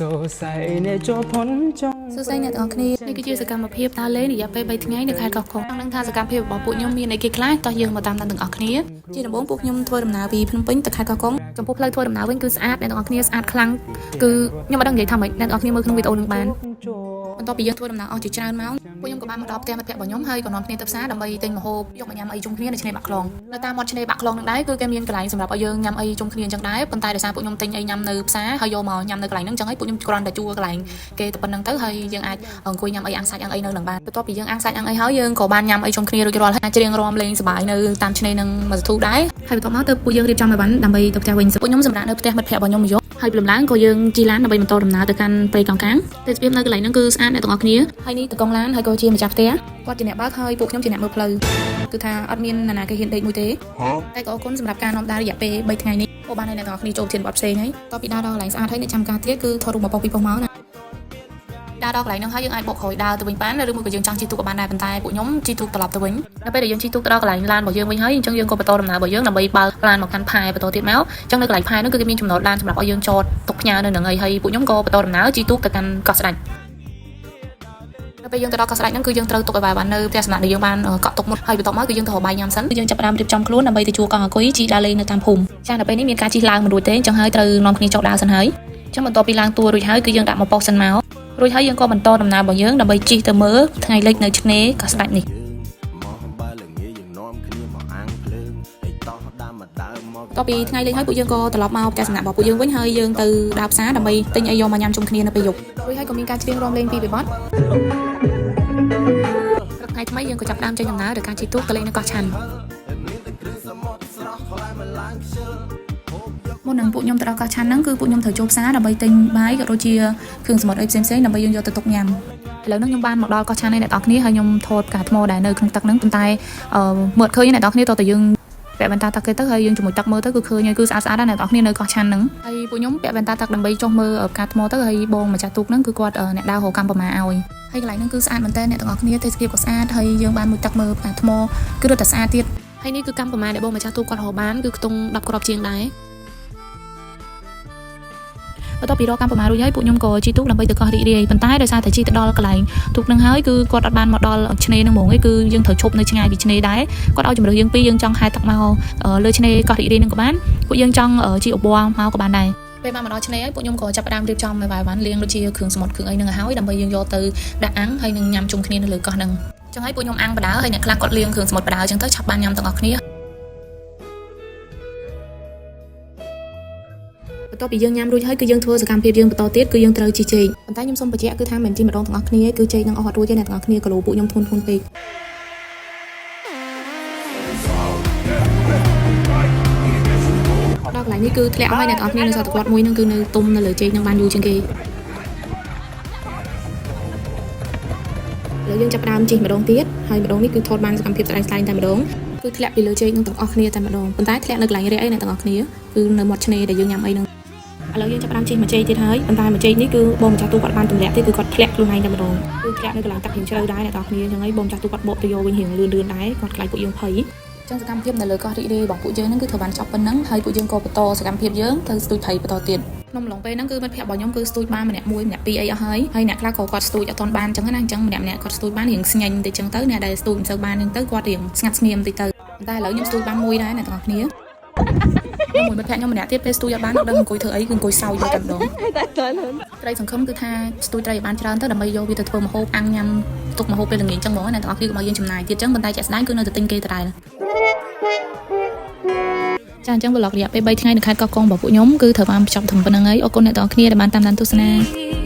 ស័យអ្នកចូលផុនចង់ សួស្តីអ្នកទាំងអស់គ្នានេះគឺជាសកម្មភាពដើរលេងរយៈពេល3ថ្ងៃនៅខេត្តកោះកុងចង់ដឹងថាសកម្មភាពរបស់ពួកខ្ញុំមានអីគេខ្លះតោះយើងមកតាមដានទាំងអស់គ្នាជាដំបូងពួកខ្ញុំធ្វើដំណើរពីភ្នំពេញទៅខេត្តកោះកុងចំពោះផ្លូវធ្វើដំណើរវិញគឺស្អាតអ្នកទាំងអស់គ្នាស្អាតខ្លាំងគឺខ្ញុំមិនដឹងនិយាយថាម៉េចអ្នកទាំងអស់គ្នាមើលក្នុងវីដេអូនឹងបានបន្ទាប់ពីយើងធ្វើដំណើរអស់ជាច្រើនម៉ោងពួកខ្ញុំក៏បានមកដល់ផ្ទះមិត្តភ័ក្តិរបស់ខ្ញុំហើយក៏នាំគ្នាទៅផ្សារដើម្បីទិញម្ហូបយកមកញ៉ាំអីជុំគ្នានៅឆ្នេរបាក់ខ្លងនៅតាមមាត់ឆ្នេរបាក់ខ្លងនឹងដែរគឺគេមានកន្លែងសម្រាប់ឲ្យយើងញ៉ាំអីជុំគ្នាអញ្ចឹងដែរប៉ុន្តែដោយសារពួកខ្ញុំទិញអីញ៉ាំនៅផ្សារហើយយកមកញ៉ាំនៅកន្លែងហ្នឹងអញ្ចឹងហើយពួកខ្ញុំគ្រាន់តែជួលកន្លែងគេតែប៉ុណ្្នឹងទៅហើយយើងអាចអង្គុយញ៉ាំអីអាំងសាច់អាំងអីនៅនឹងបានបន្ទាប់ពីយើងអាំងសាច់អាំងអីហើយយើងក៏បានញ៉ាំអីជុំគ្នារួចរាល់ហើយច្រៀងរាំលេងសប្បាយនៅតាមឆ្នេរនឹងមួយសន្ទុះដែរហើយបន្ទាប់មកទៅពួកយើងរៀបចំអីវ៉ាន់ដើម្បីទៅផ្ទះវិញពួកខ្ញុំសម្រាប់នៅផ្ទះមិត្តភ័ក្តិរបស់ខ្ញុំមួយយប់ហើយព្រលឹមឡើងក៏យើងជិះឡានដើម្បីបន្តដំណើរទៅកាន់ព្រៃកោងកាងទេសភាពនៅកន្លែងហ្នឹងគឺស្អាតអ្នកទាំងអស់គ្នាហើយនេះតកងឡានហើយក៏ជាម្ចាស់ផ្ទះគាត់ជាអ្នកបើកហើយពួកខ្ញុំជាអ្នកមើលផ្លូវគឺថាអត់មាននរណាគេហ៊ានដេកមួយទេតែក៏អរគុណសម្រាប់ការនាំដើររយៈពេល3ថ្ងៃនេះអូបានហើយអ្នកទាំងអស់គ្នាចូលធានបត់ផ្សេងហើយតពីដើរដល់កន្លែងស្អាតហើយអ្នកចាំការទៀតគឺថតរូបមកប៉ុសពីប៉ុសមកណាដើរដល់កន្លែងហ្នឹងហើយយើងអាចបកក្រោយដើរទៅវិញបានឬមួយក៏យើងចង់ជិះទូកក៏បានដែរប៉ុន្តែពួកខ្ញុំជិះទូកត្រឡប់ទៅវិញនៅពេលដែលយើងជិះទូកទៅដល់កន្លែងឡានរបស់យើងវិញហើយអញ្ចឹងយើងក៏បន្តដំណើររបស់យើងដើម្បីបើកឡានមកកាន់ផែបន្តទៀតមកអញ្ចឹងនៅកន្លែងផែហ្នឹងគឺគេមានចំណតឡានសម្រាប់ឲ្យយើងចតទុកផ្ញើនៅហ្នឹងហើយហើយពួកខ្ញុំក៏បន្តដំណើរជិះទូកទៅកាន់កោះស្ដេចនៅពេលយើងទៅដល់កោះស្ដេចហ្នឹងគឺយើងត្រូវទុកឲ្យបាននៅផ្ទះសំណាក់ដែលយើងបានកក់ទុកមុនហើយបន្ទាប់មកគឺយើងទៅរកបាយញ៉ាំសិនគឺយើងចាប់ផ្ដើមរៀបចំខ្លួនដើម្បីទៅជួលកង់អង្គុយជិះដើរលេងនៅតាមភូមិចានៅពេលនេះមានការជិះឡើងមិនរួចទេអញ្ចឹងហើយត្រូវនាំគ្នាចុះដើរសិនហើយអញ្ចឹងបន្ទាប់ពីឡើងទួរួចហើយគឺយើងដាក់មកប៉ុសសិនមករួចហើយយើងក៏បន្តដំណើររបស់យើងដើម្បីជិះទៅមើលថ្ងៃលិចនៅឆ្នេរកោះស្ដេចនេះ មកបើល្ងាយើងនាំគ្នាមកអាំងភ្លើងហើយតោះដើមមកដើមមក បន្ទាប់ពីថ្ងៃលិចហើយពួកយើងក៏ត្រឡប់មកផ្ទះសំណាក់របស់ពួកយើងវិញហើយយើងទៅដើរផ្សារដើម្បីទិញអីយកមកញ៉ាំជុំគ្នានៅពេលយប់រួចហើយក៏មានការច្រៀងរាំលេងពីបទព្រឹកថ្ងៃថ្មីយើងក៏ចាប់ផ្ដើមចេញដំណើរដោយការជិះទូកទៅលេងនៅកោះឆាន់មុននឹងពួកខ្ញុំទៅដល់កោះឆាន់ហ្នឹងគឺពួកខ្ញុំត្រូវចូលផ្សារដើម្បីទិញបាយក៏ដូចជាគ្រឿងសមុទ្រអីផ្សេងៗដើម្បីយើងយកទៅទុកញ៉ាំឥឡូវហ្នឹងខ្ញុំបានមកដល់កោះឆាន់ហើយអ្នកនរគ្នាហើយខ្ញុំថតផ្កាថ្មដែលនៅក្នុងទឹកហ្នឹងប៉ុន្តែអឺមើលឃើញអ្នកនរគ្នាតើតើយើងពាក់វ៉ែនតាទឹកគេទៅហើយយើងជាមួយទឹកមើលទៅគឺឃើញហើយគឺស្អាតស្អាតណាស់អ្នកនរគ្នានៅកោះឆាន់ហ្នឹងហើយពួកខ្ញុំពាក់វ៉ែនតាទឹកដើម្បីចុះមើលផ្កាថ្មទៅហើយបងម្ចាស់ទូកហ្នឹងគឺគាត់អ្នកដើររកកម្មប្រមាឲ្យហើយកន្លែងហ្នឹងគឺស្អាតមែនតើអ្នកទាំងអស់គ្នាទេសភាពក៏ស្អាតហើយយើងបានមួយទឹកមើលផ្កាថ្មគឺរត់តែស្អាតទៀតហើយនេះគឺកម្មប្រមាដែលបងម្ចាស់ទូកគាត់រកបានគឺខ្ទង់10គ្រាប់ជាងដែរបន្ទាប់ពីរកកម្មប្រមារួចហើយពួកខ្ញុំក៏ជិះទូកដើម្បីទៅកោះរីករាយប៉ុន្តែដោយសារតែជិះទៅដល់កន្លែងទូកហ្នឹងហើយគឺគាត់អត់បានមកដល់ឆ្នេរហ្នឹងហ្មងឯងគឺយើងត្រូវឈប់នៅឆ្ងាយពីឆ្នេរដែរគាត់ឲ្យជម្រើសយើងពីរយើងចង់ហែលទឹកមកលើឆ្នេរកោះរីករាយហ្នឹងក៏បានពួកយើងចង់ជិះអូប័រមកក៏បានដែរពេលបានមកដល់ឆ្នេរហើយពួកខ្ញុំក៏ចាប់ផ្ដើមរៀបចំឲ្យបាយវ៉ាន់លាងដូចជាគ្រឿងសមុទ្រគ្រឿងអីហ្នឹងឲ្យហើយដើម្បីយើងយកទៅដាក់អាំងហើយនឹងញ៉ាំជុំគ្នានៅលើកោះហ្នឹងចឹងហើយពួកខ្ញុំអាំងបដើហើយអ្នកខ្លះគាត់លាងគ្រឿងសមុទ្របដើចឹងទៅឆាប់បានញ៉ាំទាំងអស់គ្នាបន្ទាប់ពីយើងញ៉ាំរួចហើយគឺយើងធ្វើសកម្មភាពយើងបន្តទៀតគឺយើងត្រូវជីចេកប៉ុន្តែខ្ញុំសូមបញ្ជាក់គឺថាមិនមែនជីម្ដងទាំងអស់គ្នាគឺចេកនឹងអស់អត់រួចទេអ្នកទាំងអស់គ្នាគីឡូពួកខ្ញុំធ្ងន់ធ្ងន់ពេកដល់កន្លែងនេះគឺធ្លាក់ហើយអ្នកទាំងអស់គ្នានៅសល់តែគាត់មួយនឹងគឺនៅទុំនៅលើចេកនឹងបានយូរជាងគេឥឡូវយើងចាប់ផ្ដើមជីកម្ដងទៀតហើយម្ដងនេះគឺថតបានសកម្មភាពស្ដែងស្ដែងតែម្ដងគឺធ្លាក់ពីលើចេកនឹងទាំងអស់គ្នាតែម្ដងប៉ុន្តែធ្លាក់នៅកន្លែងរះអីអ្នកទាំងអស់គ្នាគឺនៅមាត់ឆ្នេរដែលយើងញ៉ាំអីនឹងឥឡូវយើងចាប់ផ្ដើមជីមួយចេកទៀតហើយប៉ុន្តែមួយចេកនេះគឺបងម្ចាស់ទូគាត់បានទម្លាក់ទេគឺគាត់ធ្លាក់ខ្លួនឯងតែម្ដងគឺធ្លាក់នៅកន្លែងទឹករៀងជ្រៅដែរអ្នកទាំងអស់គ្នាអញ្ចឹងហើយបងម្ចាស់ទូគាត់បកទៅយកវិញរៀងលឿនលឿនដែរគាត់ខ្លាចពួកយើងភ័យចឹងសកម្មភាពនៅលើកោះរីករាយរបស់ពួកយើងហ្នឹងគឺត្រូវបានចប់ប៉ុណ្ណឹងហើយពួកយើងក៏បន្តសកម្មភាពយើងទៅស្ទូចត្រីបន្តទៀតក្នុងអំឡុងពេលហ្នឹងគឺមិត្តភ័ក្តិរបស់ខ្ញុំគឺស្ទូចបានម្នាក់មួយម្នាក់ពីរអីអស់ហើយហើយអ្នកខ្លះក៏គាត់ស្ទូចអត់ទាន់បានអញ្ចឹងណាអញ្ចឹងម្នាក់ម្នាក់គាត់ស្ទូចបានរៀងស្ញាញ់តិចអញ្ចឹងទៅអ្នកដែលស្ទូចមិនសូវបានអញ្ចឹងទៅគាត់រៀងស្ងាត់ស្ងៀមតិចទៅប៉ុន្តែឥឡូវខ្ញុំស្ទូចបានមួយដែរអ្នកទាំងអស់គ្នាខ្ញុំមួយមិត្តភ័ក្តិខ្ញុំម្នាក់ទៀតពេលស្ទូចអត់បានអត់ដឹងអង្គុយធ្វើអីគឺអង្គុយសើចយកតែម្ដងត្រីសង្ឃឹមគឺថាស្ទូចត្រីឲ្យបានច្រើនទៅដើម្បីយកវាទៅធ្វើម្ហូបអាំងញ៉ាំទុកម្ហូបពេលល្ងាចអញ្ចឹងហ្មងអ្នកទាំងអស់គ្នាកុំឲ្យយើងចំណាយទៀតអញ្ចឹងប៉ុន្តែជាក់ស្ដែងគឺនៅតែទិញគេដដែលចាអញ្ចឹង vlog រយៈពេល3ថ្ងៃនៅខេត្តកោះកុងរបស់ពួកខ្ញុំគឺត្រូវបានបញ្ចប់ត្រឹមប៉ុណ្្នឹងហើយអរគុណអ្នកទាំងអស់គ្នាដែលបានតាមដានទស្សនា។